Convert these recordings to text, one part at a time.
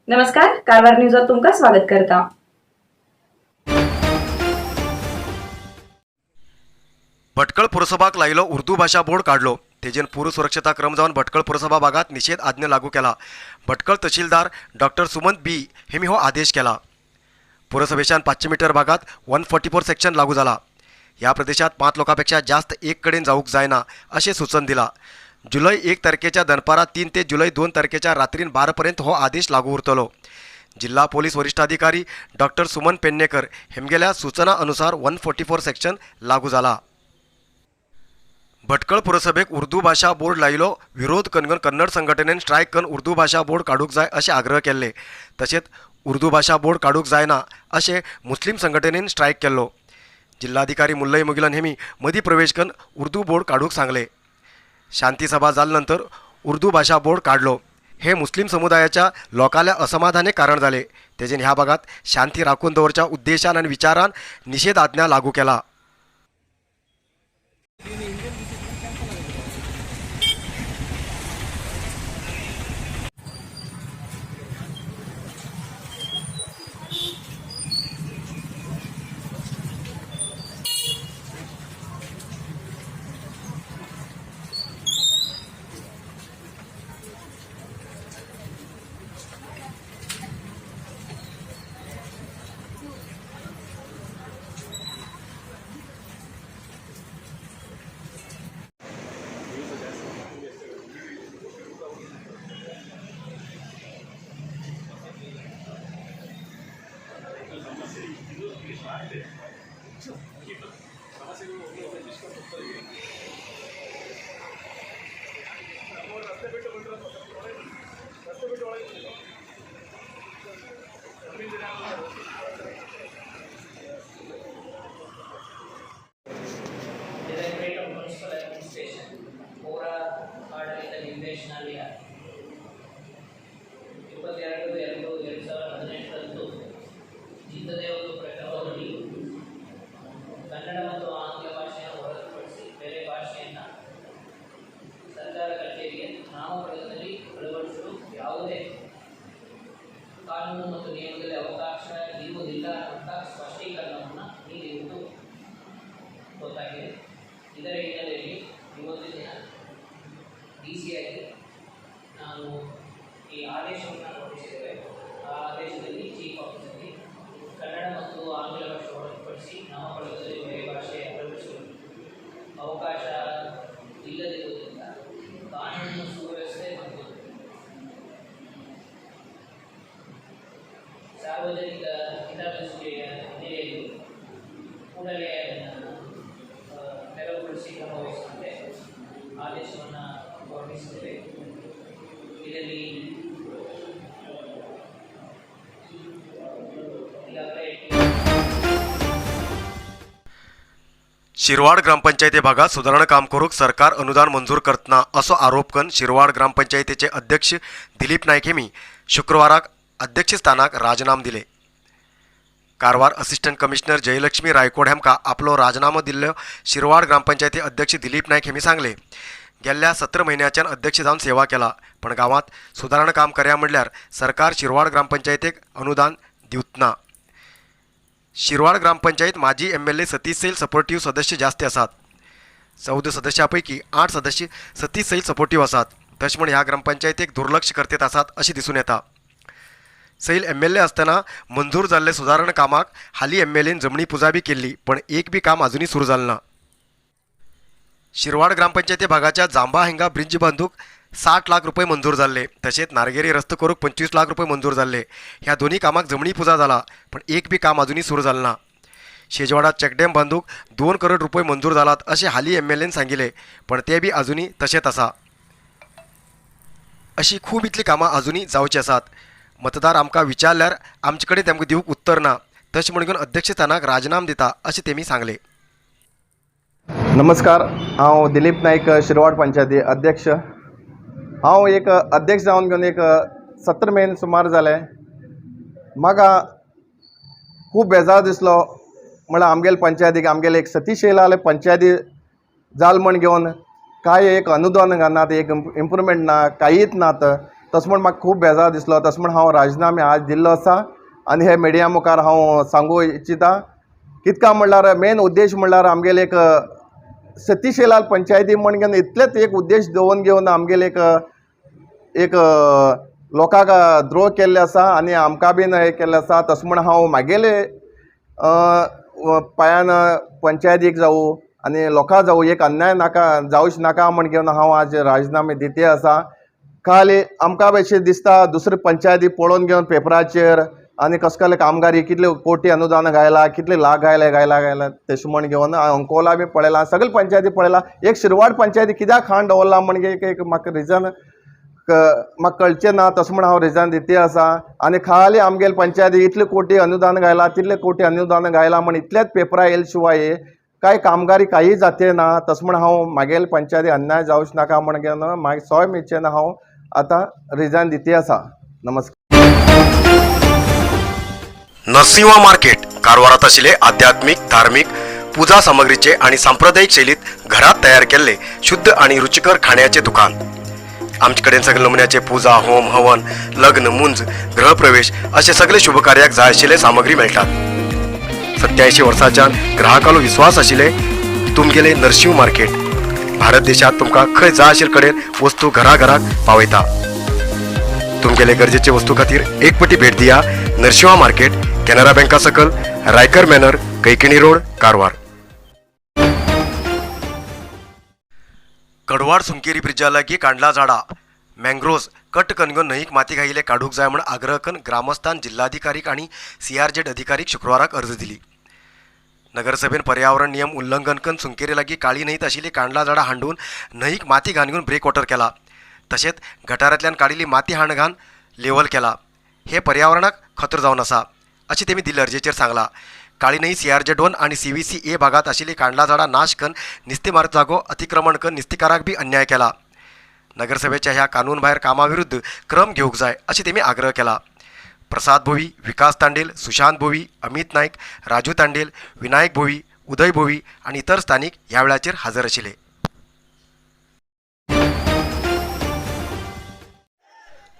नमस्कार, कारवार न्यूजात तुमका स्वागत करता. भटकळ पुरसभाक लायलो उर्दू भाशा बोर्ड काडलो. तेजेन पूर सुरक्षता क्रम जावन भटकळ पुरसभा भागात निषेध आज्ञा लागू केला. भटकळ तहसीलदार डॉक्टर सुमंत बी हेमी हो आदेश केला. पुरसभेच्यान 500 मीटर भागात 144 सेक्शन लागू जाला. ह्या प्रदेशात 5 लोकांपेक्षा जास्त एक कडेन जावंक जायना अशें सूचन दिला. जुलय 1 तारखेच्या दनपारां 3 ते जुलय 2 तारखेच्या रात्रीन 12 पर्यंत हो आदेश लागू उरतलो. जिल्हा पोलीस वरिष्ठाधिकारी डॉक्टर सुमन पेडणेकर हेमगेल्या सूचना अनुसार 144 सेक्शन लागू जाला. भटकळ पुरसभेक उर्दू भाशा बोर्ड लायलो विरोध कनगन कन्नड संघटनेन स्ट्रायक कन उर्दू भाशा बोर्ड काडूंक जाय अशें आग्रह केल्ले. तशेंच उर्दू भाशा बोर्ड काडूंक जायना अशें मुस्लीम संघटनेन स्ट्रायक केल्लो. जिल्हाधिकारी मुल्लई मुगिलन हेमी मदीं प्रवेश कन उर्दू बोर्ड काडूंक सांगले. शांती सभा जाले नंतर उर्दू भाशा बोर्ड काडलो. हे मुस्लीम समुदायाच्या लोकांल्या असमाधाने कारण जाले. तेजेन ह्या भागात शांती राखून दवरच्या उद्देशान आनी विचारान निषेध आज्ञा लागू केला. ಡೈರೆಕ್ಟರೇಟ್ ಆಫ್ ಮುನ್ಸಿಪಲ್ ಅಡ್ಮಿನಿಸ್ಟ್ರೇಷನ್ ಪೌರ ಆಡಳಿತ ನಿರ್ದೇಶನಾಲಯ 22/2/2018ರಂದು ಇಂಥದೇ ಒಂದು ಪ್ರಕರಣದಲ್ಲಿ ಕನ್ನಡ ಮತ್ತು ಆಂಗ್ಲ ಭಾಷೆಯನ್ನು ಹೊರತುಪಡಿಸಿ ಬೇರೆ ಭಾಷೆಯನ್ನು ಸರ್ಕಾರ ಕಚೇರಿಗೆ ನಾಮಫಲಕದಲ್ಲಿ ಅಳವಡಿಸಲು ಯಾವುದೇ ಕಾನೂನು ಮತ್ತು ನಿಯಮದಲ್ಲಿ ಅವಕಾಶ ಇರುವುದಿಲ್ಲ ಅಂತ ಸ್ಪಷ್ಟೀಕರಣವನ್ನು ನೀಡಿರುವುದು ಗೊತ್ತಾಗಿದೆ. ಇದರ ಹಿನ್ನೆಲೆಯಲ್ಲಿ ಇವತ್ತಿನ ದಿನ ಡಿಸಿಯಾಗಿ ನಾನು ಈ ಆದೇಶವನ್ನು ಹೊರಡಿಸಿದ್ದೇವೆ. ಆ ಆದೇಶದಲ್ಲಿ ಚೀಫ್ ಆಫೀಸರ್ಗೆ ಕನ್ನಡ ಮತ್ತು ಆಂಗ್ಲ ಭಾಷೆ ಹೊರತುಪಡಿಸಿ ನಾಮಫಲಕದಲ್ಲಿ ಬೇರೆ ಭಾಷೆ ಅಳವಡಿಸಲು ಅವಕಾಶ ಇಲ್ಲದಿರುವುದರಿಂದ ಕಾನೂನು ಸುವ್ಯವಸ್ಥೆ ಮತ್ತು ಸಾರ್ವಜನಿಕ ಹಿತದೃಷ್ಟಿಯ ಹಿನ್ನೆಲೆಯಲ್ಲಿ ಕೂಡಲೇ ಅದನ್ನು ತೆರವುಗೊಳಿಸಿ ಕ್ರಮ ವಹಿಸುವಂತೆ ಆದೇಶವನ್ನು ಹೊರಡಿಸಿದ್ದೇವೆ. ಇದರಲ್ಲಿ ಈಗಾಗಲೇ शिरवाड ग्रामपंचायती भागात सुधारणा काम करूंक सरकार अनुदान मंजूर करतना असो आरोप करून शिरवाड ग्रामपंचायतीचे अध्यक्ष दिलीप नायक हेमी शुक्रवाराक अध्यक्षस्थानाक राजीनाम दिले. कारवार असिस्टंट कमिशनर जयलक्ष्मी रायकोड हेमकां आपलो राजीनामो दिल्लो शिरवाड ग्रामपंचायती अध्यक्ष दिलीप नायक हेमी सांगले. गेल्ल्या 17 म्हयन्याच्यान अध्यक्ष जावन सेवा केला, पण गांवांत सुधारणा काम करया म्हणल्यार सरकार शिरवाड ग्रामपंचायतीक अनुदान दिवत ना. शिरवाड ग्रामपंचायत माजी एमएलए सतीश सैल सपोर्टीव सदस्य जास्त आसात. 14 सदस्यांपैकी 8 सदस्य सतीश सैल सपोर्टीव आसात. तशें म्हण ह्या ग्रामपंचायतीक दुर्लक्ष करतेत आसात अशें दिसून येता. सैल एमएलए आसतना मंजूर जाल्ले सुदारणा कामाक हालीं एमएलएन जमनी पुजा बी केल्ली, पण एक बी काम अजुनूय सुरू जालें ना. शिरवाड ग्रामपंचायती भागाच्या जांबा हिंगा ब्रिज बांदूक 60 लाख रुपये मंजूर जाल्ले. तशेंच नारगेरी रस्तो करूंक 25 लाख रुपये मंजूर जाल्ले. ह्या दोन्ही कामाक जमनी पुजा जाला, पण एक बी काम अजुनूय सुरू जालें ना. शेजवाडात चेकडॅम बांदूक 2 करोड रुपये मंजूर जालात अशें हालीं एमएलएन सांगिल्लें, पण तें बी अजुनूय तशेंच आसा. अशी खूब इतलीं कामां अजुनूय जावचीं आसात. मतदार आमकां विचारल्यार आमचे कडेन तेमकां दिवंक उत्तर ना. तशें म्हण घेवन अध्यक्षस्थानाक राजीनाम दिता अशें तेमी सांगलें. नमस्कार, हांव दिलीप नायक, शिरवाड पंचायती अध्यक्ष. हांव एक अध्यक्ष जावन घेवन एक 17 म्हयने सुमार जाले. म्हाका खूब बेजार दिसलो, म्हळ्यार आमगेले पंचायतीक आमगेले एक सतीश येयला जाल्यार पंचायती जाल म्हण घेवन कांय एक अनुदान घालनात, एक इम्प्रुवमेंट ना, कांयच ना. तशें म्हण म्हाका खूब बेजार दिसलो. तशें म्हण हांव राजिनामे आज दिल्लो आसा आनी हे मिडिया मुखार हांव सांगू इच्छिता. कितका म्हणल्यार मेन उद्देश म्हणल्यार आमगेले एक सतीशेलाल पंचायती म्हण घेवन इतलेच एक उद्देश दवरून घेवन आमगेले एक एक लोकांक द्रोह केल्ले आसा आनी आमकां बीन हें केल्लें आसा. तशें म्हण हांव म्हागेले पांयान पंचायतीक जावूं आनी लोकां जावूं एक अन्याय नाका जावच नाका म्हण घेवन हांव आज राजिनामे दिते आसा. खाली आमकां अशें दिसता दुसरे पंचायती पळोवन घेवन पेपराचेर आनी कसले कसले कामगारी कितले कोटी अनुदान घायला, कितले लाख घायले घायला घायला तशें म्हण घेवन अंकोला बी पळयला, सगळे पंचायती पळयला. एक शिरवाड पंचायती कित्याक खाण दवरला म्हण एक म्हाका रिजन म्हाका कळचें ना. तशें म्हण हांव रिजन दिते आसा. आनी खाली आमगेले पंचायती इतले कोटी अनुदान घायला, तितले कोटी अनुदान घायला म्हण इतलेच पेपरां येयले शिवाय कांय कामगारी कांय जाते ना. तशें म्हण हांव म्हागेले पंचायती अन्याय जावच नाका म्हण घेवन मागीर स्वयं इच्छेन हांव आतां रिजायन दिते आसा. नमस्कार. नरसिंहा मार्केट कारवारात आशिल्ले आध्यात्मिक, धार्मिक पूजा सामग्रीचे आणि सांप्रदायिक शैलीत घरात तयार केल्ले शुद्ध आणि रुचिकर खाण्याचे दुकान. आमचे कडेन सगळे नमुन्याचे पूजा, होम, हवन, लग्न, मुंज, गृहप्रवेश असे सगळे शुभकार्याक जाय आशिल्ले सामग्री मेळटात. 87 वर्सांच्यान ग्राहकालो विश्वास आशिल्ले तुमगेले नरशिंव मार्केट भारत देशात तुमकां खंय जाय आशिल्ले कडेन वस्तू घराघराक पावयता. तुमगेले गरजेचे वस्तू खातीर एक पटी भेट दिया नरशिंहा मार्केट, कॅनरा बँका सकल, रायकर मॅनर, कैकिणी रोड, कारवार. कडवाड सुंकेरी ब्रिजा लागीं कांडला झाडा मँग्रोव्ज कट करून न्हंयक माती घायिल्ले काडूंक जाय म्हूण आग्रह करून ग्रामस्थान जिल्हाधिकारीक आनी सीआरझेड अधिकारीक शुक्राराक अर्ज दिली. नगरसभेन पर्यावरण नियम उल्लंघन करून सुंकेरी लागीं काळी न्हंयत आशिल्ली कांडला झाडां हाडून न्हंयक माती घालून ब्रेक वॉटर केला. तशेंच गटारांतल्यान काडिल्ली माती हाण घान लेवल केला. हे पर्यावरणाक खतरो जावन आसा अशें तेमी दिल्ले अर्जेचेर सांगलां. काळी न्हंय सीआरझेड 2 आनी सीव्हीसी ए भागांत आशिल्ली कांडला झाडां नाश करून नुस्तेमार जागो अतिक्रमण करून नुस्तेकाराक बी अन्याय केला. नगरसभेच्या ह्या कानून भायर कामा विरुद्ध क्रम घेवंक जाय अशें तेमी आग्रह केला. प्रसाद भोवी, विकास तांडेल, सुशांत भोवी, अमित नायक, राजू तांडेल, विनायक भोवी, उदय भोवी आनी इतर स्थानीक ह्या वेळाचेर हजर आशिल्ले.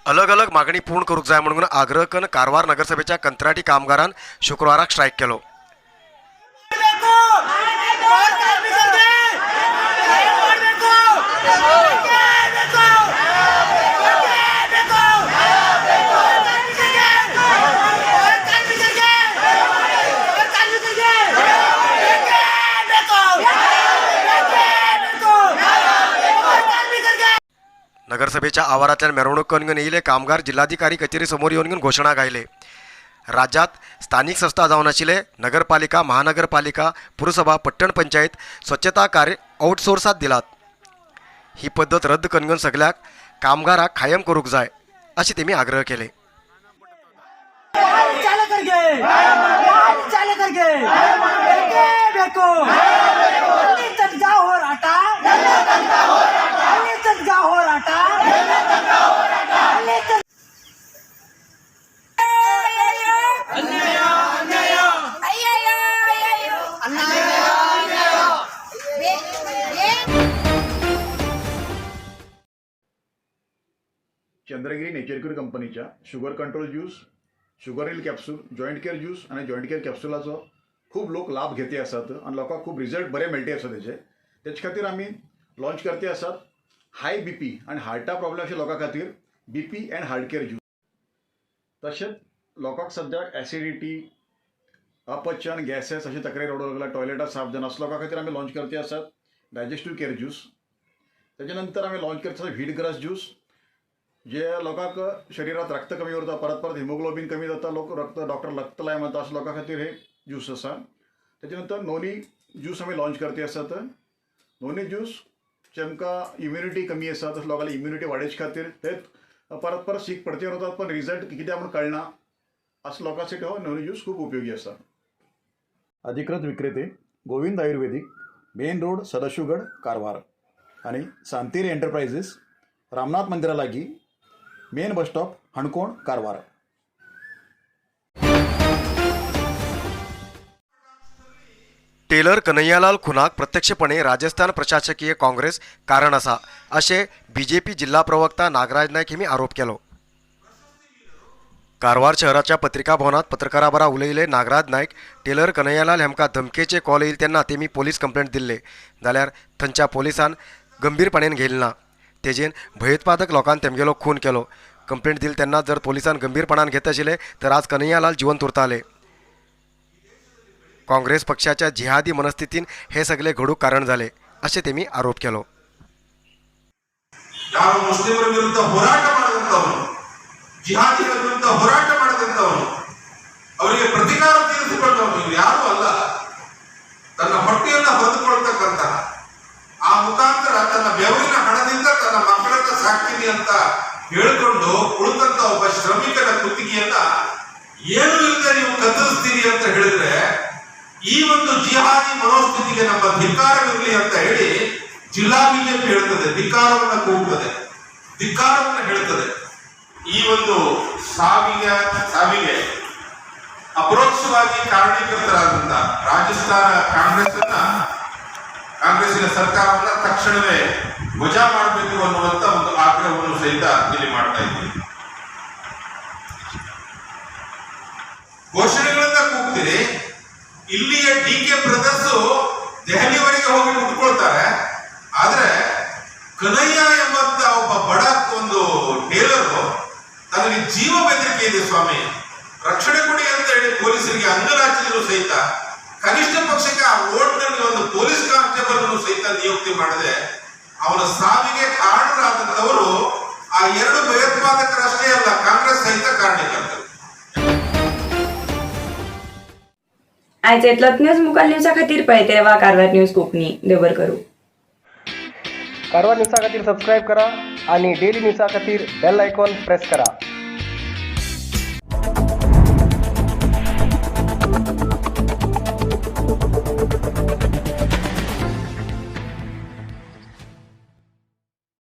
अलग अलग मागणी पूर्ण करूंक जाय म्हणून आग्रह करून कारवार नगरसभेच्या कंत्राटी कामगारान शुक्राराक स्ट्रायक केलो. नगरसभेच्या आवारांतल्यान मिरवणूक करून येयले कामगार जिल्हाधिकारी कचेरी समोर येवन घेवन घोशणा गायले. राज्यात स्थानिक संस्था जावन आशिल्ले नगरपालिका, महानगरपालिका, पुरसभा, पट्टण पंचायत स्वच्छता कार्य आउटसोर्सात दिलात. ही पद्दत रद्द करून घेवन सगल्याक कामगाराक कायम करूंक जाय अशें तेमी आग्रह केले. चंद्रगिरी नेचर क्यूर कंपनीच्या sugar control juice, sugar heal capsule, joint care juice आनी जॉयंट केअर कॅप्सुलाचो खूब लोक लाभ घेते आसात आनी लोकांक खूब रिजल्ट बरे मेळटे आसा तेजे. तेचे खातीर आमी लॉन्च करते आसात हाय बीपी आनी हार्टा प्रॉब्लेम अशे लोकां खातीर BP and heart care juice. तशेंच लोकांक सद्याक एसिडिटी, अपचन, गॅसेस अशे तक्रारी रडूंक लागला, टॉयलेटां साफ जायना, असल्या लोकां खातीर आमी लॉन्च करते आसात डायजेस्टीव केअर ज्यूस. तेजे नंतर आमी लॉन्च करते आसात व्हीट ग्रास ज्यूस, जे लोकांक शरिरात रक्त कमी उरता, परत परत हिमोग्लोबीन कमी जाता, लोक रक्त डॉक्टर रक्त लाय म्हणटा, अशा लोकां खातीर हे ज्यूस आसा. तेजे नंतर नोनी ज्यूस आमी लॉन्च करते आसात. नोनी ज्यूस जेमकां इम्युनिटी कमी आसा तशें लोकांली इम्युनिटी वाडोवचे खातीर ते परत परत सीक पडते उरतात पण रिजल्ट कित्याक म्हूण कळना, अशा लोकांसाठी हो नोनी ज्यूस खूब उपयोगी आसा. अधिकृत विक्रेते गोविंद आयुर्वेदिक, मेन रोड, सदाशिवगड, कारवार आनी सांतेरी एंटरप्रायझीस, रामनाथ मंदिरा लागीं, main bus stop, Canacona, Karwar. Tailor Kanhaiyalal खुनाक प्रत्यक्षपणे राजस्थान प्रशासकीय काँग्रेस कारण आसा अशें बीजेपी जिल्हा प्रवक्ता नागराज नायक हेमी आरोप केलो. कारवार शहराच्या पत्रिका भवनात पत्रकारां बरा उलयले नागराज नायक. टेलर कन्हैयालाल हेमकां धमकेचे कॉल येयल तेन्ना तेमी पोलीस कंप्लेंट दिल्ले, जाल्यार थंयच्या पोलिसान गंभीरपणान घेयलें ना. तेजेन भयोत्पादक लोकान तेमगेलो खून केलो. कंप्लेंट दिल तेन्ना जर पोलिसान गंभीरपणान घेत आशिल्ले तर आज कन्हैयालाल जिवंत उरताले. काँग्रेस पक्षाच्या जिहादी मनस्थितीन हे सगळे घडूक कारण जाले अशें तेमी आरोप केलो. ಯಾರು ಮುಸ್ಲಿಮರ ವಿರುದ್ಧ ಹೋರಾಟ ಮಾಡಿದಂಥವನು, ಜಿಹಾದಿಗಳ ವಿರುದ್ಧ ಹೋರಾಟ ಮಾಡಿದಂಥವನು, ಅವರಿಗೆ ಪ್ರತಿಕಾರ ತೀರಿಸಿಕೊಂಡವನು, ಇವರು ಯಾರೂ ಅಲ್ಲ. ತನ್ನ ಹೊಟ್ಟೆಯನ್ನ ಹೊರೆದುಕೊಳ್ತಕ್ಕಂತಹ, ಆ ಮುಖಾಂತರ ತನ್ನ ಬೆವರಿನ ಹಣದಿಂದ ತನ್ನ ಮಕ್ಕಳನ್ನ ಸಾಕ್ತೀನಿ ಅಂತ ಹೇಳಿಕೊಂಡು ಕುಳಿತಂತ ಒಬ್ಬ ಶ್ರಮಿಕನ ಕುತ್ತಿಗೆಯನ್ನ ಏನು ಇಲ್ಲದೆ ನೀವು ಕತ್ತರಿಸ್ತೀರಿ ಅಂತ ಹೇಳಿದ್ರೆ, ಈ ಒಂದು ಜಿಹಾದಿ ಮನೋಸ್ಥಿತಿಗೆ ನಮ್ಮ ಧಿಕ್ಕಾರವಿರಲಿ ಅಂತ ಹೇಳಿ ಜಿಲ್ಲಾ ಬಿಜೆಪಿ ಹೇಳ್ತದೆ, ಧಿಕ್ಕಾರವನ್ನ ಕೂಗ್ತದೆ, ಧಿಕ್ಕಾರವನ್ನ ಹೇಳ್ತದೆ. ಈ ಒಂದು ಸಾವಿಗೆ ಸಾವಿಗೆ ಅಪರೋಕ್ಷವಾಗಿ ಕಾರಣೀಕರ್ತರಾದಂತ ರಾಜಸ್ಥಾನ ಕಾಂಗ್ರೆಸ್ ಅನ್ನ, ಕಾಂಗ್ರೆಸ್ಸಿನ ಸರ್ಕಾರವನ್ನ ತಕ್ಷಣವೇ ವಜಾ ಮಾಡಬೇಕು ಅನ್ನುವಂತ ಒಂದು ಆಗ್ರಹವನ್ನು ಸಹಿತ ಇಲ್ಲಿ ಮಾಡ್ತಾ ಇದ್ದೀವಿ. ಘೋಷಣೆಗಳನ್ನ ಕೂಗ್ತೀರಿ, ಇಲ್ಲಿಯ ಡಿ ಕೆ ಬ್ರದರ್ಸ್ ದೆಹಲಿವರೆಗೆ ಹೋಗಿ ಮುಟ್ಕೊಳ್ತಾರೆ. ಆದ್ರೆ ಕನಯ್ಯ ಎಂಬಂತ ಒಬ್ಬ ಬಡ ಒಂದು ಟೇಲರ್, ತನಗೆ ಜೀವ ಬೆದರಿಕೆ ಇದೆ ಸ್ವಾಮಿ, ರಕ್ಷಣೆ ಕೊಡಿ ಅಂತ ಹೇಳಿ ಪೊಲೀಸರಿಗೆ ಅಂಗಲಾಚಿದ್ರು ಸಹಿತ ಕನಿಷ್ಠ ಪಕ್ಷಕ್ಕೆ ಆ ನಲ್ಲಿ ಒಂದು ಪೊಲೀಸ್ ಕಾನ್ಸ್ಟೇಬಲ್ ಅನ್ನು ಸಹಿತ ನಿಯುಕ್ತಿ ಮಾಡದೆ ಅವನ ಸಾವಿಗೆ ಕಾರಣರಾದಂತವರು ಆ ಎರಡು ಭಯೋತ್ಪಾದಕರಷ್ಟೇ ಅಲ್ಲ, ಕಾಂಗ್ರೆಸ್ ಸಹಿತ ಕಾರಣೀಕರ್ತರು. आयज इतलोच. न्यूज मुखार न्यूजा खातीर पळयत वा कारवार न्यूज कोंकणी. देव बरें करूं. कारवार न्यूजा खातीर सबस्क्रायब करा आणि डेली न्यूजा खातीर बेल आयकॉन प्रेस करा.